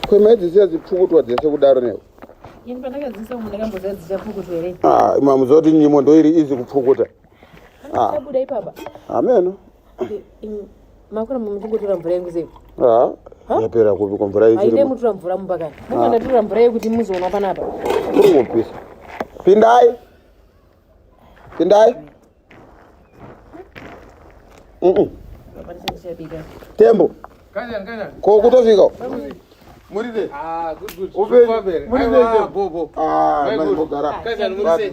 Kwemaidzisiya dzipfukutwa dzese kudaro newe. Ini pandakadzisa umu ndakamboziva dzichapfukutwa here? Ah, imwe muzoti nyimo ndoiri izi kupfukuta. Ah. Chabuda ipapa. Ameno. Makura muchingotora mvura yangu sei? Ah. Yapera kupi ko mvura ichiri. Aide mutora mvura mumba kani. Mumba ah. ndatora mvura yekuti muzoona panapa. Kuri kupisa. Pindai. Pindai. Tembo. Ko kutosvika. Muri Ah, good good. Upe. Muri ah, bo bo. Ah, mari mogara.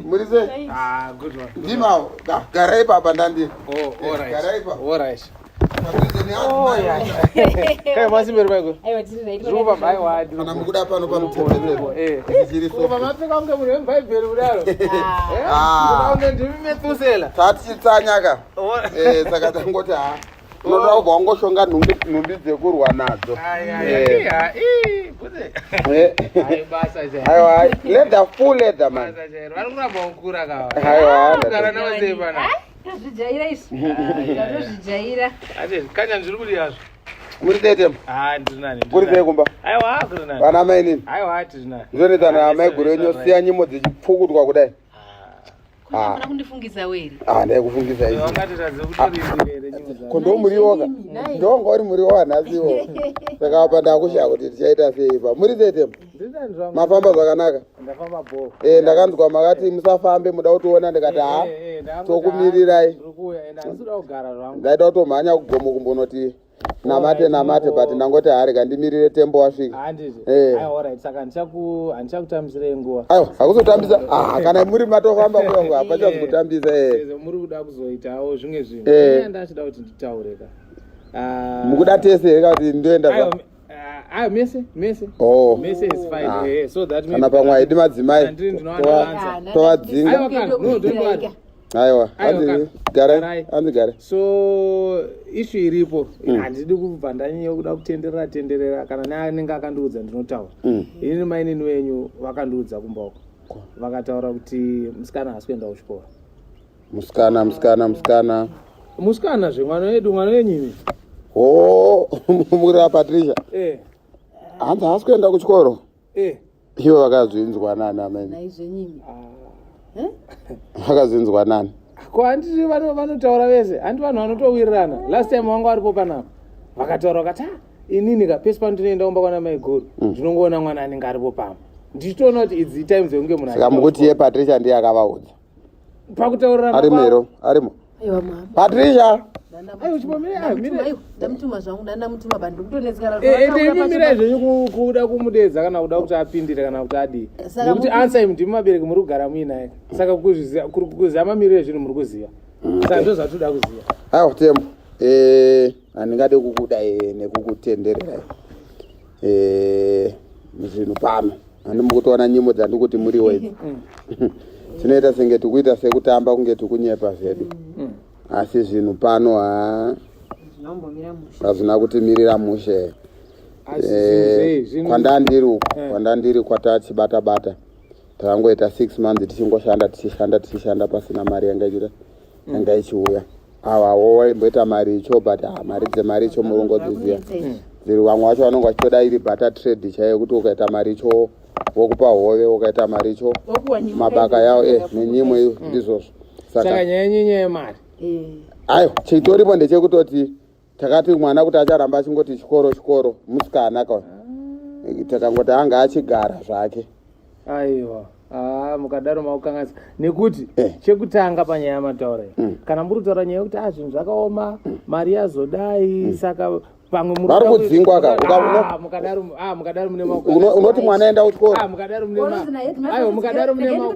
Muri sei? Ah, good one. Ndima garai papa ndandi. Oh, all right. Garai papa. All right. Oh, yeah. Kai masimberi maiko. Aiwa tiri right. Zuva mai wadi. Kana mukuda pano pamutepete. Eh. Chiri so. Kuba mapfeka kunge munhu webhaibheri kudaro. Eh. Ah. Kunge ndimi Methusela. Tatichitsanyaka. Eh, saka tangoti ha. Unoda kubva wangoshonga nhumbi dzekurwa nadzo. Eh. Eh. Aiwa, leather full leather man. Vari kuramba kukura kawa. Aiwa. Kugara navo sei pana. Tazvijaira isu. Tazvijaira. Ate kanya ndiri kudi hazvo. Muri tete. Ah, ndiri nani. Kuri sei kumba? Aiwa, kuri nani. Vana mai nini? Aiwa, tiri nani. Ndizonetsa na amai guru yenyu siya nyimo dzichipfukutwa kudai. Ah. Kundifungisa weri. Ah, ndaikufungisa izvi. Wakatiradza kutorindira here nyimo dzako. Ko ndo muriwo ka? Ndonga uri muriwo wanhasiwo. Saka apa ndakushaya kuti tichaita sei pa. Muri tete. Ndiri nani zvangu. Mafamba zvakanaka. Ndafamba bho. Eh, ndakanzwa makati musafambe muda kutiona ndikati ha. Eh, eh, ndakangoti, Tokumirirai. ah, Ndiri kuuya ende handisi kuda kugara zvangu. Ndaida kutomhanya kugomo kumbonoti namate Alright, namate but ndangoti harega ndimirire tembo wasvika. Handiti. Eh. Aiwa, alright. Saka handichakutambisirei nguva. Aiwa, hakuzotambisa. Ah, kana muri matofamba kuya hapachazi kutambisa eh. Sezvo muri kuda kuzoitawo zvimwe zvinhu. Eh. Ini ndachida kuti nditaure ka. Ah, Mukuda tese here kana kuti ndoenda aiwa, zva? ah, mese mese. Oh. Mese is fine. Ah. Eh, so that Kana pamwe haidi madzimai. Ndiri ndinowana answer. Tovadzinga. Aiwa kana, no, don't worry. Aiwa, Aiwa, hanzi kana. garai, Garai. hanzi garai. So issue iripo handidi kubva ndanyanya kuda kutenderera tenderera kana neanenge akandiudza ndinotaura. Inini mainini wenyu vakandiudza kumba uko. Vakataura kuti musikana haasi kuenda kuchikoro. Musikana, musikana, musikana. Musikana zve mwana wedu mwana wenyu imi. Oh, muri Patricia. Eh. Hanzi haasi kuenda kuchikoro. Eh. Ivo vakazvinzwa nani amene? Naizvenyimi. Vakazvinzwa nani? Ko handiti vanotaura vese, handi vanhu vanotowirirana. Last time vanga varipo panapa. Vakataura vakati ah inini ka pese pandinoenda kumba kwana maiguru ndinongoona mwana anenge aripo pamba. Ndichitoona kuti idzi time dzekunge munhu Saka achienda mukuti iye Patricia ndiye akavaudza. pakutaurirana Arimo kwavo. here? Arimo. Aiwa mama. Patricia. Aiwa, chimbomira, aiwa, mira. Ndamutuma zvangu ndandamutuma bantu kutonetsekana. Eh, ende imi mirai zvenyu kuda kumudedza kana kuda kuti apindire kana kuti adii Saka nekuti answer imi ndimi mabereki muri kugara muinaye saka kuziva mamiriro ezvinhu muri kuziva saka ndo zvatoda kuziva. Aiwa Tembo. Eh, handingade kukuda nekukutenderera. Eh, zvinhu pano. Handi mukutoona nyimo dzandikuti muriwo idzi. Zvinoita senge tikuita sekutamba kunge tikunyepa zvedu. Asi zvinhu pano ha hazvina kutimirira mushe. Asi zvinhu zvei, zvinhu- Kwandandiri uku, Eh. kwandandiri kwatachibata bata. Takangoita 6 months tichingoshanda tichishanda tichishanda pasina mari yanga ichiita yanga ichiuya. Awawo waimboita mari icho but ah, mari dzemari icho murungodziziya. Dziri vamwe vacho vanonge vachitoda iri barter trade chaiyo kuti ukaita mari icho vokupa hove, ukaita mari icho mabaka yawo nenyimo iyo ndizvozvo. Saka Saka nyaya yenyu inyaya yemari. aiwa chitoripo ndechekutoti takati mwana kuti acharamba achingoti chikoro chikoro musikana ka takangoti anga achigara zvake. Aiwa. Ah, mukadaro makukanganisa nekuti Eh. chekutanga panyaya yamataura iyi kana muri kutaura nyaya yekuti ah zvinhu zvakaoma mari yazodai saka pamwe muri Vari kuda kudzingwa ka, Ah, mukadaro ah, mukadaro mune makukanganisa. Unoti mwana enda kuchikoro. Ah, mukadaro mune ma- Aiwa, mukadaro mune ma-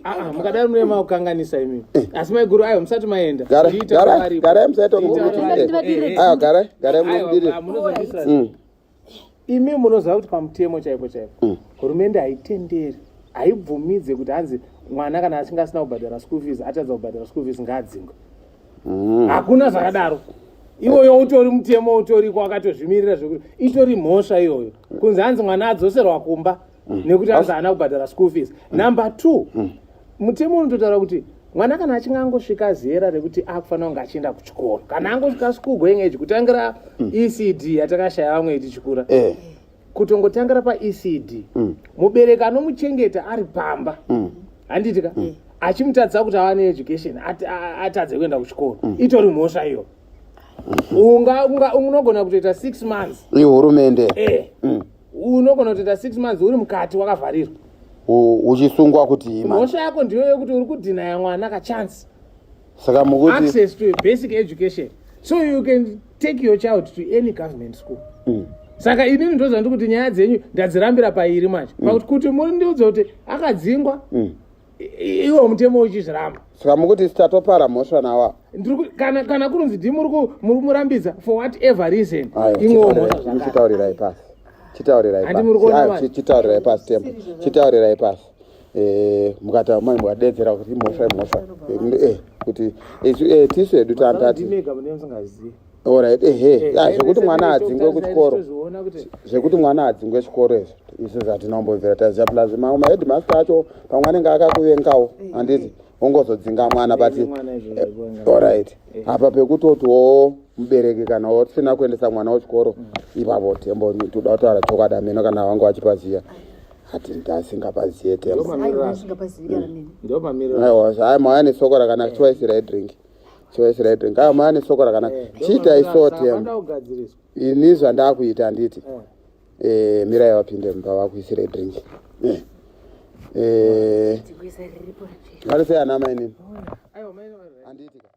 Ah, ah, mukadaro mune makukanganisa imi asi maiguru aiwa musati maenda Garai, Ndiite garai, varipo. garai musaita Ndiite kunge kuti- varipo. eh. Aiwa, garai, garai Aiwa, munodire. ah, munozondisira. Imi munoziva kuti pamutemo chaipo chaipo hurumende haitenderi haibvumidze kuti hanzi mwana kana achinge asina kubhadhara school fees atadza kubhadhara school fees ngaadzingwe. Hakuna zvakadaro. Iwoyo utori mutemo utoriko wakatozvimirira zvekuti itori mhosva iyoyo kunzi hanzi mwana adzoserwa kumba nekuti hanzi haana kubhadhara school fees. Number 2, mutemo unototaura kuti mwana kana achinge angosvika zera rekuti akufanira kunge achienda kuchikoro kana angosvika school going age kutangira ECD yatakashaya vamwe tichikura. Kutongotangira paECD, mubereki anomuchengeta ari pamba, handiti ka, achimutadzisa kuti ava needucation, atadze kuenda kuchikoro, itori mhosva iyo. Unogona kutoita 6 months. Ihurumende. Unogona kutoita 6 months uri mukati wakavharirwa. Uchisungwa kuti ima. Mhosva yako ndiyo yekuti uri kudhinaya mwana kachance, Saka mukuti access to a basic education. So you can take your child to any government school. Saka inini ndozvandiri kuti nyaya dzenyu ndadzirambira pairi manje, pakuti kuti muri ndiudze kuti akadzingwa, iwo mutemo uchizviramba. Saka mukuti sitatopara mhosva nawa? Kana kurunzi ndi muri kumurambidza for whatever reason, imwewo mhosva zvakare. Chitaurirai pasi, chitaurirai. Handi muri kuona Pasi. manje? Chitaurirai pasi, Tembo, chitaurirai pasi. Mukata mai mukadedzera kuti imhosva, imhosva. Kuti isu tisu hedu tantati. Ndimega mune musingazivi. Alright, ehe. Ya, zvekuti mwana adzingwe kuchikoro, Tozoona kuti zvekuti mwana adzingwe chikoro izvo, isu zvatina kumbobvira taziva. Plus mamwe maheadmaster acho pamwe anenge akakuvengawo, handiti? Ongozodzinga mwana, but Mwana izvo zvekuvenga. Alright, apa pekutotiwo mubereki kana usina kuendesa mwana wechikoro ipapo, Tembo, toda kutaura chokwadi, ameno kana vanga vachipaziya, hati ndasingapaziye, Tembo. Aiwa, asingapazivi nini. Ndo mamiriro. Aiwa, hai, mauya nesoko rakanaka. Chiwaisirai drink, chiwaisirai drink. Aiwa, mauya nesoko rakanaka. Chiitai so, Tembo. Panda kugadziriswa. Ini zvandakuita, handiti? Mirai vapinde mumba vakuisire drink. Tikuisa riripo. Vari sei ana mainini? Aiwa, mai. Handiti ka?